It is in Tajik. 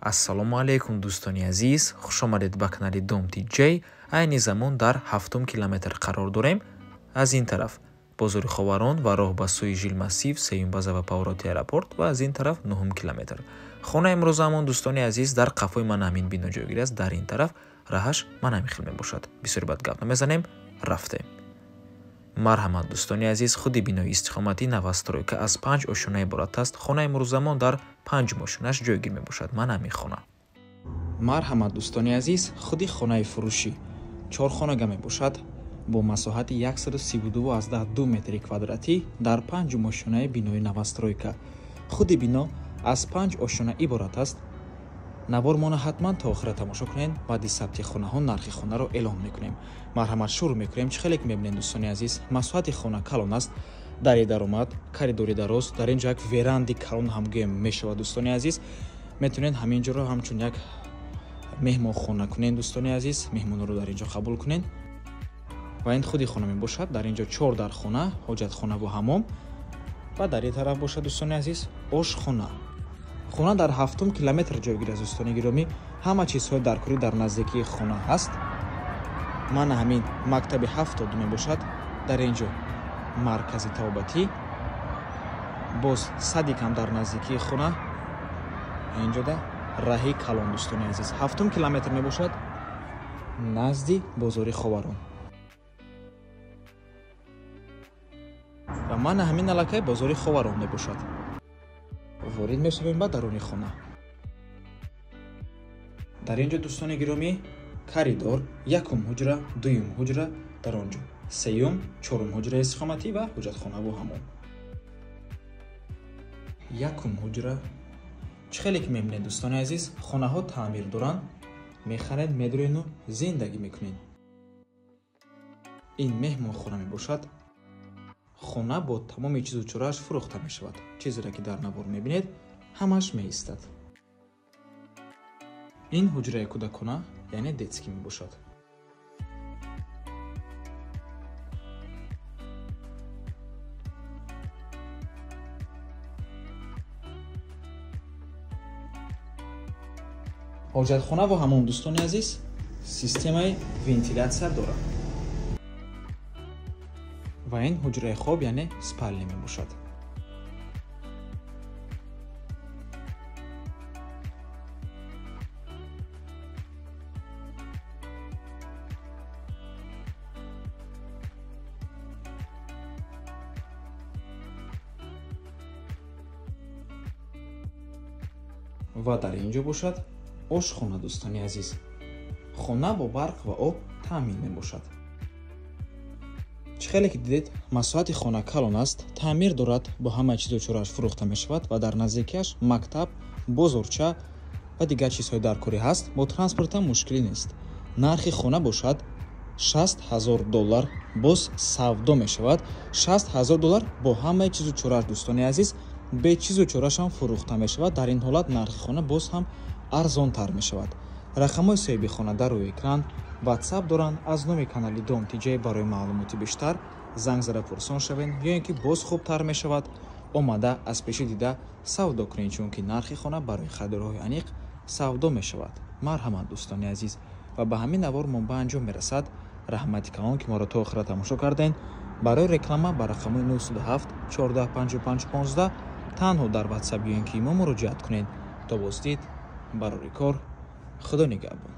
Ассалому алайкум дӯстони азиз, хуш омадед ба канали Дом TJ. Айни замон дар 7 километр қарор дорем. Аз ин тараф бозори Ховарон ва роҳ ба сӯи Жилмассив, сеюм база ва повороти аэропорт ва аз ин тараф 9 километр. Хона имрӯзамон дӯстони азиз дар қафои ман ҳамин бино ҷойгир аст. Дар ин тараф раҳаш ман ҳамин хел мебошад. Бисёр бад гап намезанем, рафтем. Марҳамат дӯстони азиз, худи бинои истиқоматӣ новостройка аз 5 ошёна иборат аст. Хона имрӯзамон дар 5 ошёнаш ҷойгир мебошад. Ман ҳамин хона. Марҳамат дӯстони азиз, худи хонаи фурӯшӣ 4 хонага мебошад бо масоҳати 132,2 метри квадратӣ дар 5 ошёнаи бинои новостройка. Худи бино аз 5 ошёна иборат аст. Навормона ҳатман то охира тамошо кунед. Баъди сабти хонаҳо нархи хонаро эълон мекунем. Марҳамат шурӯъ мекунем. Чӣ хеле ки мебинед дӯстони азиз, масоҳати хона калон аст. Дари даромад, коридори дароз, дар ин ҷо як веранди калон ҳам гӯем мешавад дӯстони азиз. Метавонед ҳамин ҷоро ҳамчун як меҳмонхона кунед дӯстони азиз, меҳмонро дар ин ҷо қабул кунед. Ва ин худи хона мебошад. Дар ин ҷо 4 дархона, ҳоҷатхона ва ҳамом ва дар ин тараф бошад дӯстони азиз ошхона. Хона дар 7 километр ҷойгир аст дӯстони гиромӣ. Ҳама чизҳои даркорӣ дар наздикии хона ҳаст. Ман ҳамин мактаби 72 мебошад. Дар ин ҷо маркази тавбатӣ, боз садик ҳам дар наздикии хона. Ин ҷода раҳи калон дӯстони азиз. 7 километр мебошад назди бозори Ховарон. Ва ман ҳамин аллакай бозори Ховарон мебошад. Ворид мешавем ба даруни хона. Дар ин ҷо дӯстони гиромӣ коридор, якум ҳуҷра, дуюм ҳуҷра, дар он ҷо сеюм, чорум ҳуҷраи истиқоматӣ ва ҳуҷатхонаву ҳамом. Якум ҳуҷра. Чӣ хеле ки мебинед дӯстони азиз, хонаҳо таъмир доранд. Мехаред, медурену зиндагӣ мекунед. Ин меҳмонхона мебошад. Хона бо тамоми чизу чорааш фурӯхта мешавад. Чизеро ки дар навор мебинед, ҳамаш меистад. Ин ҳуҷраи кӯдакона, яъне детский мебошад. Ҳоҷатхона ва ҳамом дӯстони азиз системаи вентилятсия дорад. Ва ин ҳуҷраи хоб, яъне спалня мебошад. Ва дар ин ҷо бошад ошхона дӯстони азиз. Хона бо барқ ва об таъмин мебошад. Чӣ хеле ки дидед, масоҳати хона калон аст, таъмир дорад, бо ҳама чизу чорааш фурӯхта мешавад ва дар наздикиаш мактаб, бозорча ва дигар чизҳои даркорӣ ҳаст. Бо транспортам мушкилӣ нест. Нархи хона бошад $60,000 боз савдо мешавад. $60,000 бо ҳамаи чизу чорааш дӯстони азиз, бе чизу чорааш ҳам фурӯхта мешавад. Дар ин ҳолат нархи хона боз ҳам арзонтар мешавад. Рақамҳои соҳиби хона дар рӯи экран, WhatsApp доранд. Аз номи канали Дом TJ барои маълумоти бештар занг зада пурсон шавед, ё ин ки боз хубтар мешавад омада аз пеши дида савдо кунед, чунки нархи хона барои харидорҳои аниқ савдо мешавад. Марҳамат дӯстони азиз, ва ба ҳамин навор мо ба анҷом мерасад. Раҳмати калон ки моро то охира тамошо кардед. Барои реклама ба рақамҳои 907 14 55 15 танҳо дар WhatsApp ё ин ки мо муроҷиат кунед. То боздид, барори кор, Худо нигаҳбон.